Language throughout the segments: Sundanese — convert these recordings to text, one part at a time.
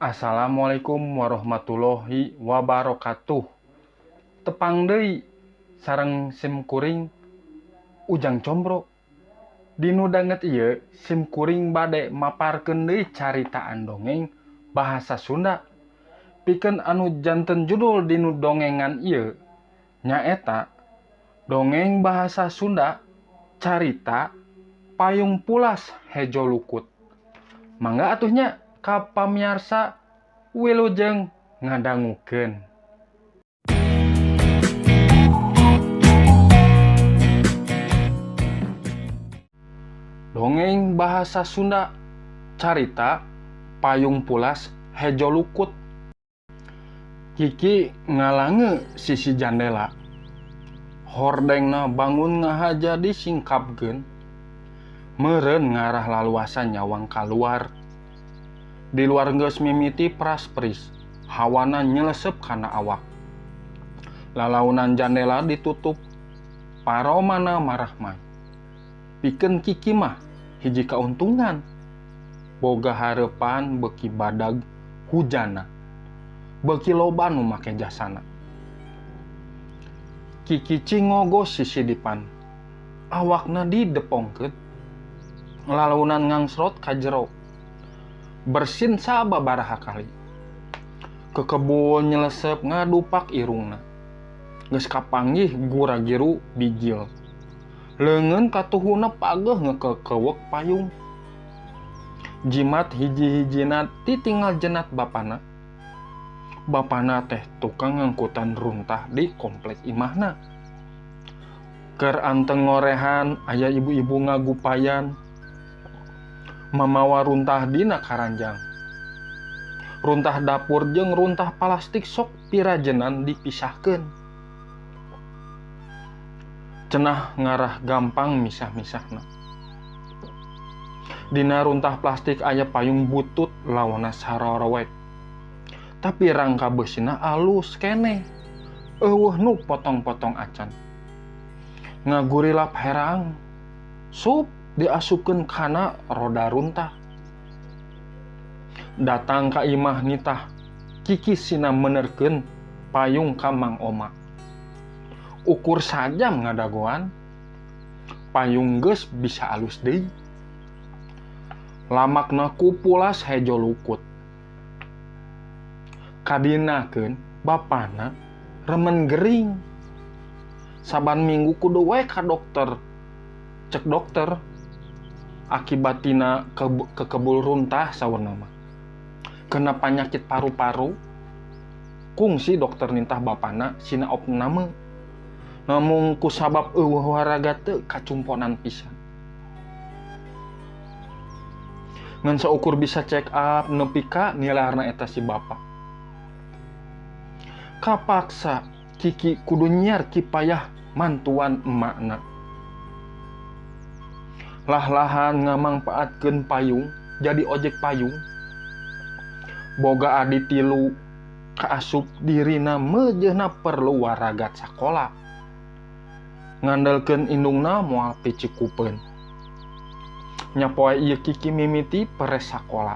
Assalamualaikum warahmatullahi wabarakatuh. Tepang deui sareng sim kuring Ujang Combro. Dinu danget ieu sim kuring bade maparkeun deui caritaan dongeng bahasa Sunda. Pikeun anu janten judul dinu dongengan ieu nyaeta dongeng bahasa Sunda carita Payung Pulas Hejo Lukut. Mangga atuh nya ka pamiarsa wilujeng ngadangukeun. Dongeng bahasa Sunda carita Payung Pulas Hejo Lukut. Kiki ngalange sisi jandela. Hordengna bangun ngahaja disingkapkeun. Meureun ngarah laluasan nyawang kaluar. Di luar geus mimiti pras-pris, hawana nyelesep kana awak. Lalaunan jandela ditutup, paromana marahmai. Pikeun Kiki mah hiji kauntungan. Boga hareupan beuki badag hujana. Beuki loba nu make jasana. Kiki cingogo sisidipan. Awakna didepongkeun. Lalaunan ngangsrot ka jero. Bersin sababaraha kali. Kekebul nyelesep ngadupak irungna. Geus kapanggih gura-giru bijil. Leungeun katuhuna pageuh ngekekewek payung. Jimat hiji-hijina titinggal jenat bapana. Bapana teh tukang ngangkutan runtah di komplek imahna. Keur anteng ngorehan aya ibu-ibu ngagupayan mamawa runtah dina karanjang. Runtah dapur jeung runtah plastik sok pirajenan dipisahkeun. Cenah ngarah gampang misah-misahna. Dina runtah plastik aya payung butut lawana sarorowek. Tapi rangka beusina alus keneh. Eueuh nu potong-potong acan. Ngagurilap herang. Sup diasupkeun kana roda runtah. Datang ka imah nitah, Kiki sina menerkeun payung ka Mang Oma. Ukur sajam ngadagoan, payung geus bisa alus deui. Lamakna ku pulas hejo lukut. Kadinakeun bapana remen gering. Saban minggu kudu we ka dokter. Cek dokter akibatina kekebul runtah saurna mah. Kena panyakit paru-paru. Kungsi dokter nintah bapana sina opname. Namung kusabab eueuh waraga teu kacumponan pisan. Ngan saukur bisa check up nepi ka nilarna eta si bapa. Kapaksa Kiki kudu nyiar kipayah mantuan emakna. Lah-lahan ngamangpaatkeun payung jadi ojek payung. Boga adi tilu kaasup dirina meujeuhna perlu waragat sakola. Ngandelkeun indungna moal picikupeun. Nya poe ieu Kiki mimiti peres sakola.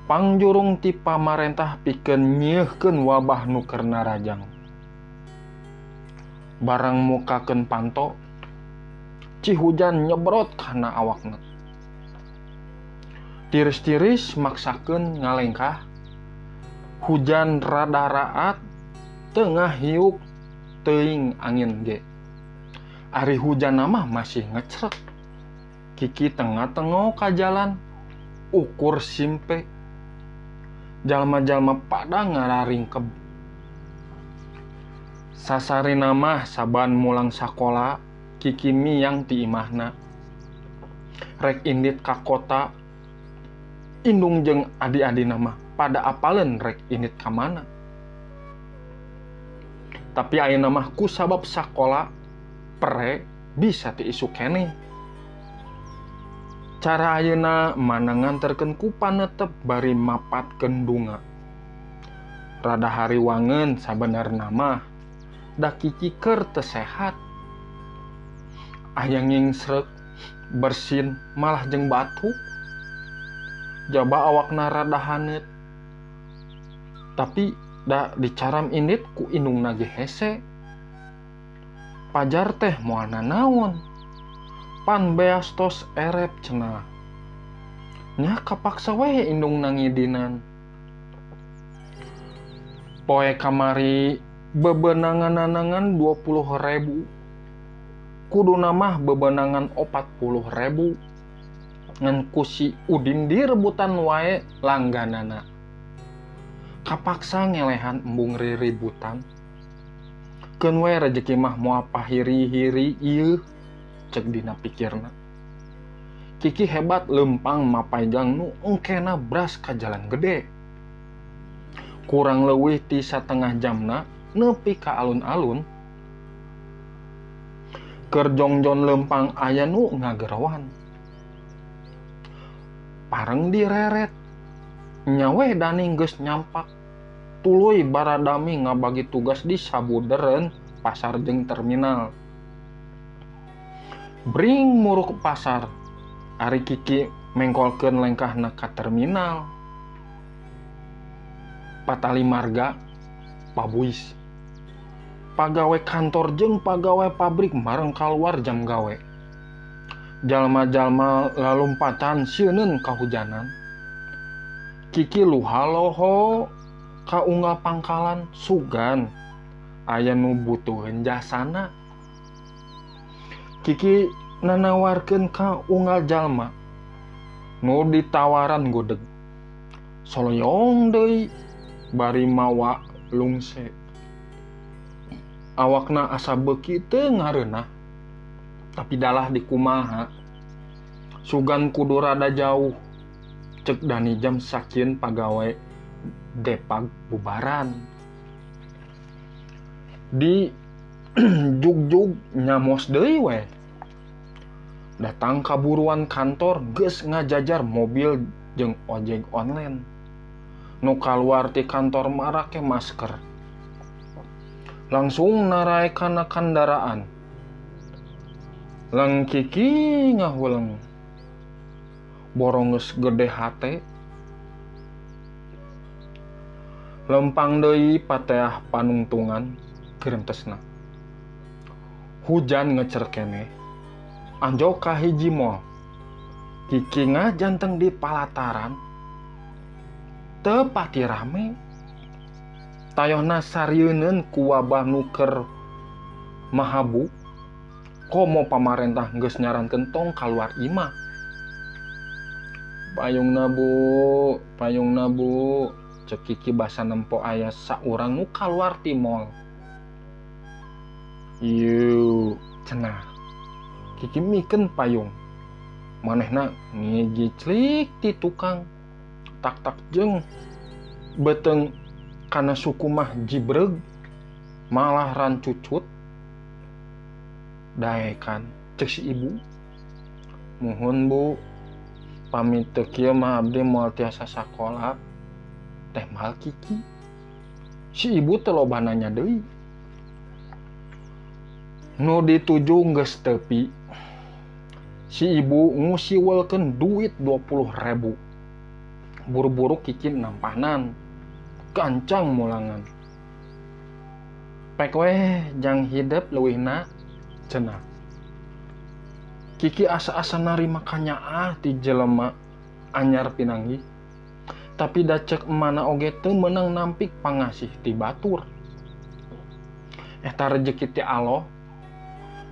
Pangjurung ti pamarentah pikeun nyieuhkeun wabah nu keur narajang. Barang mukakeun panto, ci hujan nyebrot kana awakna. Tiris-tiris maksakeun ngalengkah. Hujan rada raat tengah hiuk teuing angin ge. Ari hujan mah masih ngecrek. Kiki tengah-tengah ka jalan ukur simpe. Jalma-jalma pada ngararingkeb. Sasarina mah saban mulang sakola Kiki miang ti imahna. Rek indit ka kota. Indung jeung adi-adina mah pada apaleun rek indit ka mana. Tapi ayeuna mah kusabab sakola pere bisa ti isuk keneh. Cara ayeuna mana nganterkeun ku panetep bari mapatkeun dunga. Rada hariwangeun sabenerna mah da Kiki keur teu sehat. Aya ngingsrek, bersin, malah jeung batuk. Jaba awakna rada haneut. Tapi da dicaram indit ku indungna ge hese. Pajar teh moal nanaon. Pan beas tos erep cenah. Nya kapaksa we indungna ngidinan. Poe kamari bebenangan-nanangan 20.000. Kuduna mah bebenangan 40.000. Ngan ku si Udin direbutan wae langganana. Kapaksa ngelehan embung riributan. Keun we rejeki mah moal pahiri-hiri ieu, cek dina pikirna. Kiki hebat lempang mapaigang nu engkena bras ka jalan gede. Kurang leuwih ti satengah jamna nepi ka alun-alun. Keur jongjon lempang aya nu ngagerowan. Pareng direret. Nyawe Dani geus nyampak. Tuluy baradami ngabagi tugas di sabuderen pasar jeung terminal. Bring muruk pasar. Ari Kiki mengkolkeun lengkahna ka terminal. Patali marga pabuis. Pagawe kantor jeung pagawe pabrik mareng kaluar jam gawe. Jalma-jalma lalumpatan sieuneun kahujanan. Kiki luhaloho ka unggal pangkalan sugan aya nu butuheun jasana. Kiki nanawarkeun ka unggal jalma nu ditawaran godeg. Soloyong deui bari mawa lungse. Awakna asa beuki teu ngareunah. Tapi dalah dikumaha. Sugan kudu rada jauh. Cek Dani jam sakieun pagawe depag bubaran. Di jugjug nyamos deui we. Datang kaburuan kantor geus ngajajar mobil jeung ojek online. Nu kaluar ti kantor marake masker. Langsung narae kana kandaraan. Leng Kiki ngahuleng. Borong geus gede hate. Lempang deui pateah panungtungan gerentesna. Hujan ngecer keneh. Anjok ka hiji mall. Kiki ngajanteng di palataran. Teu pati rame. Tayohna sarieuneun ku wabah nu keur mahabu. Komo pamarentah geus nyarankeun tong kaluar imah. Payungna bu, payungna bu. Cek Kiki basa nempo aya saurang nu kaluar ti mall. Ieu cenah. Kiki mikeun payung. Manehna ngigiclik ti tukang. Tak-tak jeung beuteung kana suku mah jibreug malah rancucut. Daekan cek si ibu. Muhun bu, pamit teu kieu mah abdi moal tiasa sakola. Teh mahal Kiki. Si ibu teh loba nanya deui. Nu dituju geus tepi. Si ibu ngusiwelkeun duit 20.000. Buru-buru Kiki nampanan. Gancang mulangan. Pek weh jang hidep leuwihna cenah. Kiki asa-asa narima kanyaah ti jelema anyar pinanggih. Tapi da cek emana oge teu meunang nampik pangasih ti batur. Eta rejeki ti Allah.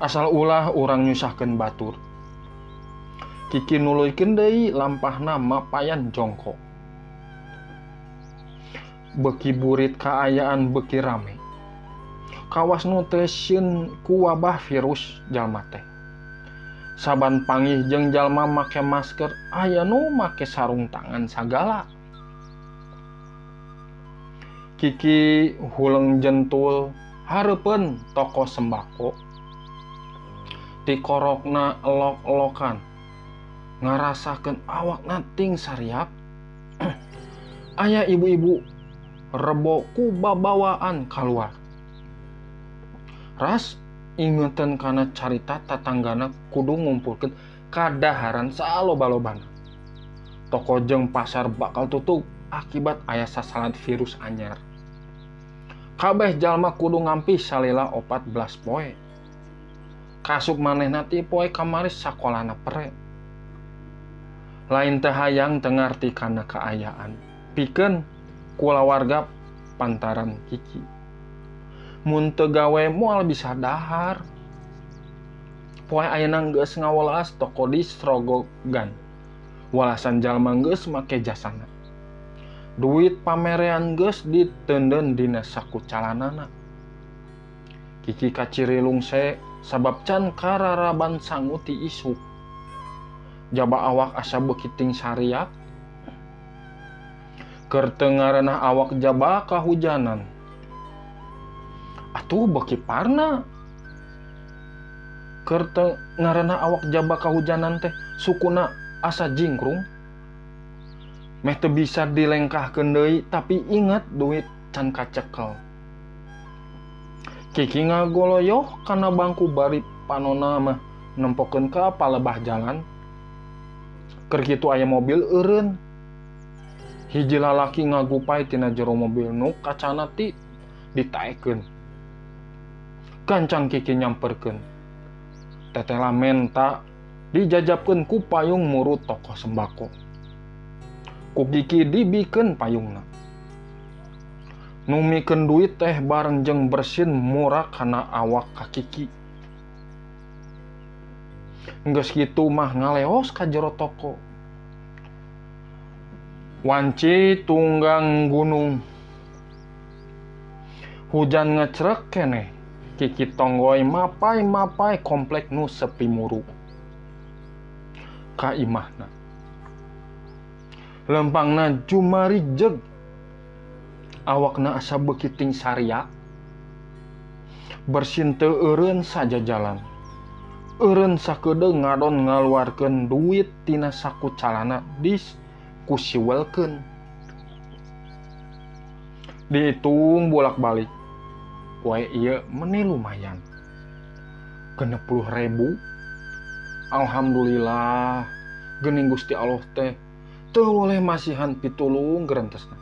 Asal ulah urang nyusahkeun batur. Kiki nuluykeun deui lampahna mapayan jongkok. Beki burit kaayaan beki rame. Kawas nu teu sieun ku wabah virus jalma teh. Saban panggih jeung jalma make masker, aya nu make sarung tangan sagala. Kiki huleng jentul hareupeun toko sembako. Tikorokna elok-elokan. Ngarasakeun awakna ting sariap. Aya ibu-ibu rebo ku babawaan kaluar. Ras ingetan kana carita tatanggana kudu ngumpulkeun kadaharan saloba-lobana. Toko jeung pasar bakal tutup akibat aya sasalad virus anyar. Kabeh jalma kudu ngampi salila 14 poe. Kasup manehna ti poe kamari sakolana pere. Lain teu hayang teu ngarti kana kaayaan. Pikeun kulawarga pantaran Kiki. Mun teu gawe moal bisa dahar. Poe ayeuna geus ngawelas toko di Srogogan. Walasan jalma geus make jasana. Duit pamerean geus diteundeun dina saku calanana. Kiki kaciri lungse sabab can kararaban sangu ti isuk. Jaba awak asa beuki ting sariak. Keur teu ngareunah awak jaba kahujanan. Atuh beuki parna. Keur teu ngareunah awak jaba kahujanan teh sukuna asa jingkrung. Meh teu bisa dilengkahkeun deui tapi inget duit can kacekel. Kiki ngagoloyoh kana bangku bari panona mah nempokeun ka palebah jalan. Keur kitu aya mobil eureun. Hiji lalaki ngagupai tina jero mobil nu kacana ti ditaekeun. Gancang Kiki nyamperkeun. Tetela menta dijajabkeun ku payung murut toko sembako. Ku Kiki dibikeun payungna. Nu mikeun duit teh bareng jeung bersin murah kana awak ka Kiki. Geus kitu mah ngaleos ka jero toko. Wanci tunggang gunung. Hujan ngecrek keneh. Kiki tonggoy mapai-mapai komplek nu sepi muru. Ka imahna. Lempangna jumari jeg. Awakna asa beuki ting saria. Bersin teu eureun sajajalan. Eureun sakedeung ngadon ngaluarkeun duit tina saku calana dis kusiwelkeun. Dihitung bolak-balik. Poe ieu meni lumayan. 60.000. Alhamdulillah. Geuning Gusti Allah teh teu woleh masihan pitulung gerentesna.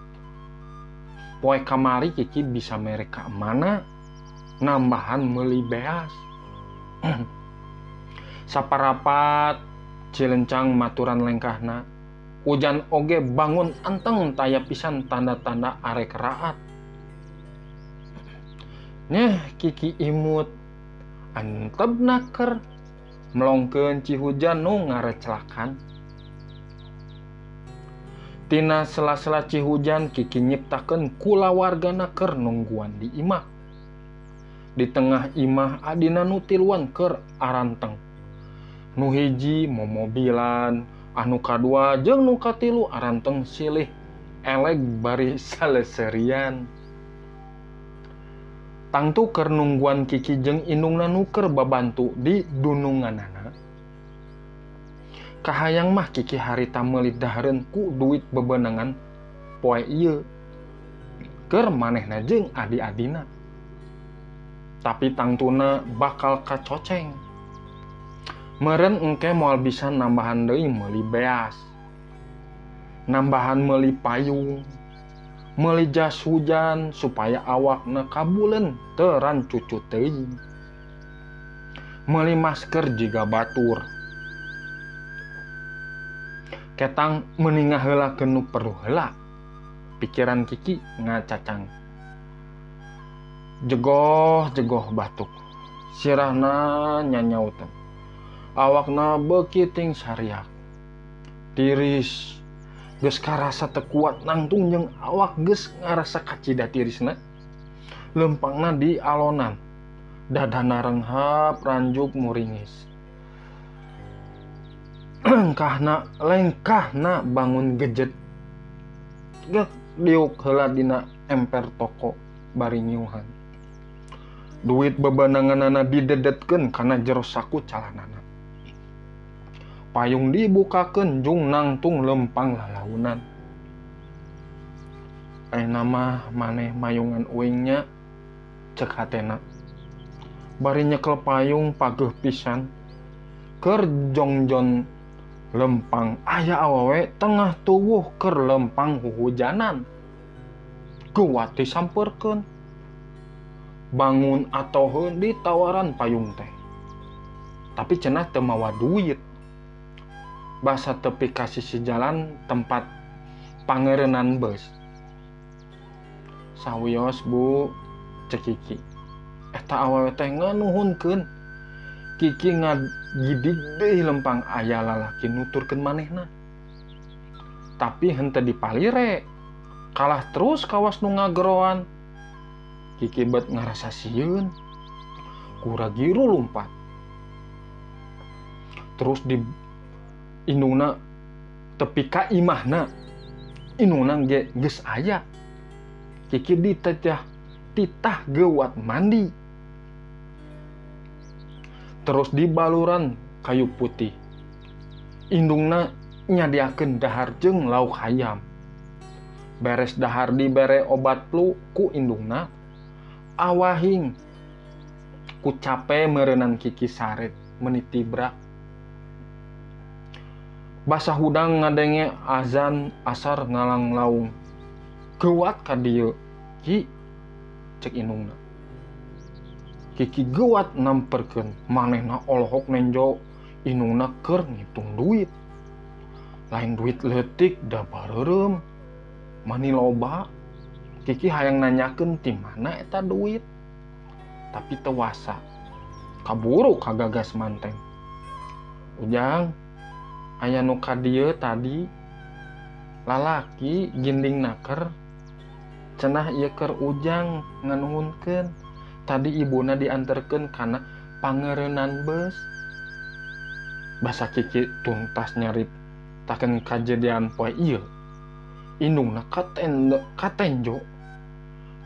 Poe kamari Kiki bisa mere ka mana nambahan meuli beas. Saparapat cilencang maturan lengkahna. Hujan oge bangun anteng taya pisan tanda-tanda arek raat. Nyeh Kiki imut antep naker melongkeun cihujan nu ngarecelakan. Tina sela-sela cihujan Kiki nyiptakeun kulawargana keur nungguan di imah. Di tengah imah adina nu tiluan keur aranteng. Nu hiji momobilan, anu kadua jeung nu katilu aranteng silih eleg bari saleserian. Tangtu keur nungguan Kiki jeung indungna nu keur babantu di dununganana. Kahayang mah Kiki harita meuli dahareun ku duit bebenangan poe ieu. Keur manehna jeung adi-adina. Tapi tangtuna bakal kacoceng. Meureun engke moal bisa nambahan deui meuli beas. Nambahan meuli payung. Meuli jas hujan supaya awakna kabuleun teu rancucu teuing. Meuli masker jiga batur. Ketang meningah heula nu perlu heula. Pikiran Kiki ngacacang. Jegoh-jegoh batuk. Sirahna nyanyautan. Awakna beuki ting sariak. Tiris. Geus karasa teu kuat nangtung jeung awak geus ngarasa kacida tirisna. Lempangna di alonan. Dadana renghap ranjuk muringis. Lengkahna lengkahna bangun gejet. Gek diuk heula dina emper toko bari nyiuhan. Duit bebenanganana didedetkeun kana jero saku calanana. Payung dibukakeun jung nangtung lempang lalaunan. Ayeuna mah maneh mayungan uing nya, cek hatena. Bari nyekel payung pageuh pisan. Keur jongjon Lempang aya awewe tengah tuwuh keur lempang huhujanan. Geuwat disampeurkeun. Bangun atoheun ditawaran payung teh. Tapi cenah teu mawa duit. Basa tepi ka sisi jalan tempat pangerenan bus. Sawios bu, cek Kiki. Eta awewe teh nganuhunkeun. Kiki ngagidig deui lempang aya lalaki nuturkeun manehna. Tapi henteu dipalire. Kalah terus kawas nu ngageroan. Kiki bet ngarasa sieun. Kuragiru lumpat. Terus di indungna tepi ka imahna. Indungna ge geus aya. Kiki ditetah titah geuwat mandi. Terus di baluran kayu putih. Indungna nyadiakeun dahar jeung lauk hayam. Beres dahar dibere obat flu ku indungna. Awahing ku cape meureunan Kiki saret meuni tibra. Basa hudang ngadenge azan asar ngalanglaung. Geuwat ka dieu, Ki, cek indungna. Kiki geuwat namperkeun, manehna olohok nenjo indungna keur ngitung duit. Lain duit leutik da bareureum. Mani loba. Kiki hayang nanyakeun ti mana eta duit. Tapi teu wasa. Kaburu kagagas manteng. Ujang, aya nu ka dieu tadi lalaki ginding naker. Cenah ieu keur Ujang nganuhunkeun. Tadi ibuna dianterkeun kana pangeureunan beus. Basa Kiki tuntas nyaritakeun kajadian poe ieu. Indungna katenjo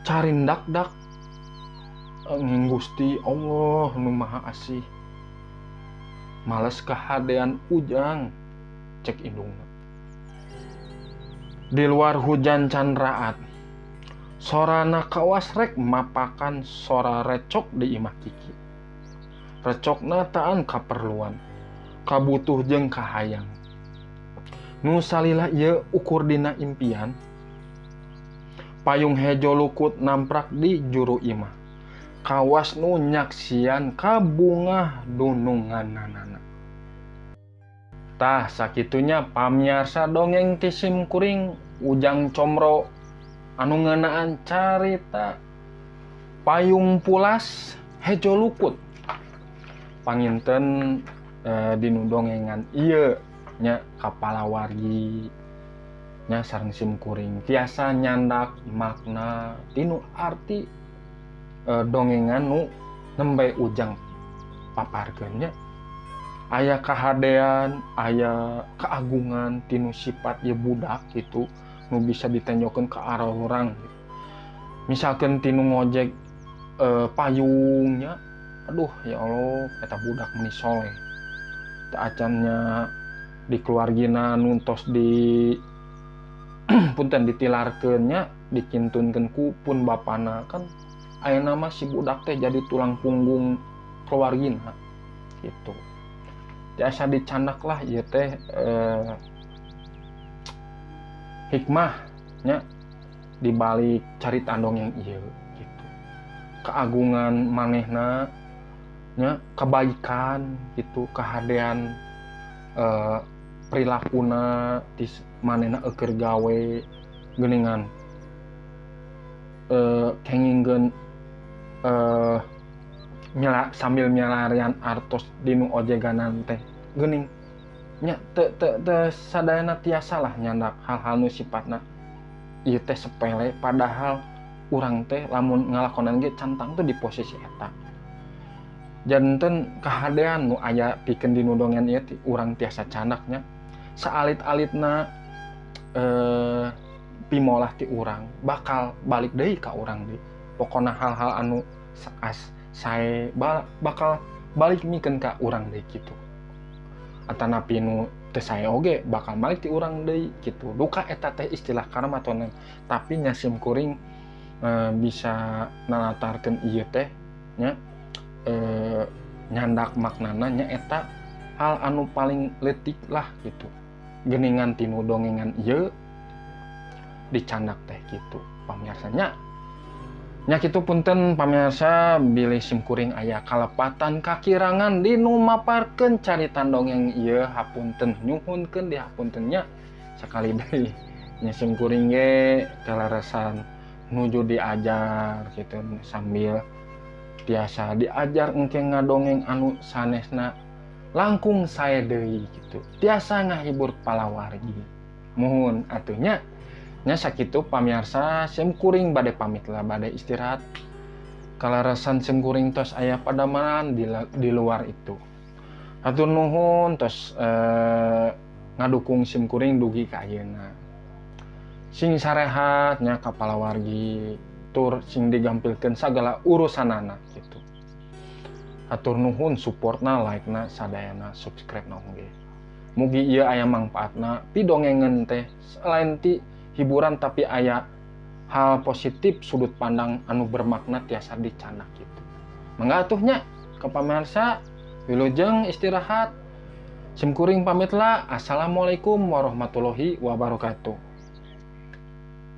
carindak-dak. Nging Gusti Allah nu Maha Asih. Males kahadean Ujang, cek indungna. Di luar hujan can raat. Sorana kawas rek mapakan sora recok di imah Kiki. Recokna taan kaperluan, kabutuh jeung kahayang. Nu salila ieu ukur dina impian. Payung hejo lukut namprak di juru imah. Kawas nu nyaksian kabungah dunungananana. Tah sakitunya pamiarsa dongeng ti sim kuring Ujang Comro anu ngeunaan carita payung pulas hejo lukut. Panginten dinu dongengan ieu nya kapalawargi nya sareng sim kuring tiasa nyandak makna tinu arti dongengan nu nembe Ujang paparkeun nya. Aya kahadean, aya keagungan tinu sifat ieu budak gitu nu bisa ditenjokeun ka arah urang. Misalkan tinu ngojek payungnya, aduh ya Allah eta budak meni soleh. Teu acannya di keluargina nuntos di punten ditilarkeun nya, dikintunkeun ku pun bapana kan ayeuna mah si budak teh jadi tulang punggung keluargina gitu. Tiasa dicandak lah ieu teh hikmah nya dibalik carita dongeng ieu gitu. Keagungan manehna nya, kebaikan gitu, kahadean perilakuna tis manehna eueur gawe geuningan kengingkeun sambil nyalarian artos dinu ojeganan teh geuning nya teu teu sadayana tiasa lah nyandak hal-hal nu sifatna ieu teh sepele padahal urang teh lamun ngalakonan ge cantang teh di posisi eta. Janten kahadean nu aya pikeun dinu dongen ieu urang tiasa candaknya saalit-alitna pimolah ti urang bakal balik deui ka urang deui. Pokona hal-hal anu saas sae bakal balik mikeun ka urang deui kitu. Atanapi nu teu sae oge bakal balik ti urang deui kitu. Duka eta teh istilah karma tonen, tapi nya sim kuring bisa nalatarkeun ieu teh nya nyandak maknana nya eta Hal anu paling leutik lah gitu. Geningan tinu dongengan ieu dicandak teh gitu pamiarsanya. Nya kitu punten pamirsa bilih simkuring aya kalepatan kakirangan dinu maparkeun carita dongeng ieu, hapunten nyuhunkeun dihapunten nya. Sakali deui nya simkuring ge kaleresan nuju diajar gitu, sambil tiasa diajar engke ngadongeng anu sanesna langkung sae deui gitu, tiasa ngahibur palawargi. Muhun atuh nya. Nya sakitu pamirsa, simkuring bade pamit lah, bade istirahat. Kaleresan simkuring tos aya padamanan di luar itu. Hatur nuhun tos ngadukung simkuring dugi ka ayeuna. Sing sarehat nya ka palawargi, tur sing digampilkeun sagala urusanana gitu. Hatur nuhun supportna, like-na, sadayana, subscribe-na oge. Mugi ieu aya mangpaatna, pidongengeun teh selain ti hiburan tapi aya hal positif, sudut pandang anu bermakna tiasa dicandak gitu. Mangga atuh nya ka pamirsa, wilujeng istirahat. Simkuring pamit lah. Assalamualaikum warahmatullahi wabarakatuh.